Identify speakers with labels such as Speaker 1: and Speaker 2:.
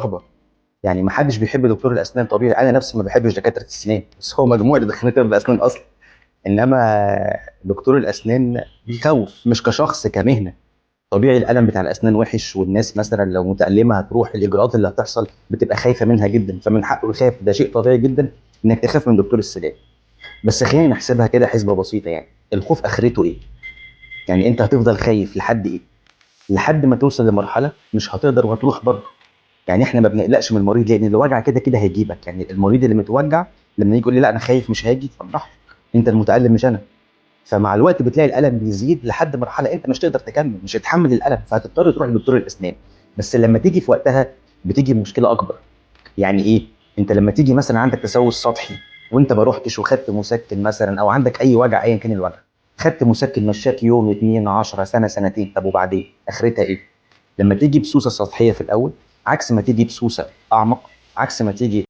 Speaker 1: رهبه. يعني ما حدش بيحب دكتور الاسنان طبيعي، انا نفسي ما بحبش دكاترة السنان، بس هو مجموع اللي دخلني طب اسنان اصلا. انما دكتور الاسنان بيخوف، مش كشخص، كمهنه. طبيعي الالم بتاع الاسنان وحش، والناس مثلا لو متالمه هتروح، الاجراءات اللي هتحصل بتبقى خايفة منها جدا، فمن حقه يخاف، ده شيء طبيعي جدا انك تخاف من دكتور السنان. بس خلينا نحسبها كده حسبه بسيطه، يعني الخوف اخرته ايه؟ يعني انت هتفضل خايف لحد ايه؟ لحد ما توصل لمرحلة مش هتقدر وهتروح برضه. يعني احنا ما بنقلقش من المريض لان الوجع كده كده هيجيبك. يعني المريض اللي متوجع لما يجي يقول لي لا انا خايف مش هاجي، طب براحتك، انت المتالم مش انا. فمع الوقت بتلاقي الالم بيزيد لحد مرحلة انت مش تقدر تكمل، مش هتحمل الالم، فهتضطر تروح لدكتور الاسنان. بس لما تيجي في وقتها بتيجي مشكلة اكبر. يعني ايه؟ انت لما تيجي مثلا عندك تسوس سطحي وانت ما روحتش وخدت مسكن مثلا، او عندك اي وجع ايا كان الوجع، خدت مسكن مشاك يوم 2 10 سنة سنتين، طب وبعدين اخرتها ايه؟ لما تيجي بسوسه سطحية في الاول عكس ما تيجي بسوسه اعمق، عكس ما تيجي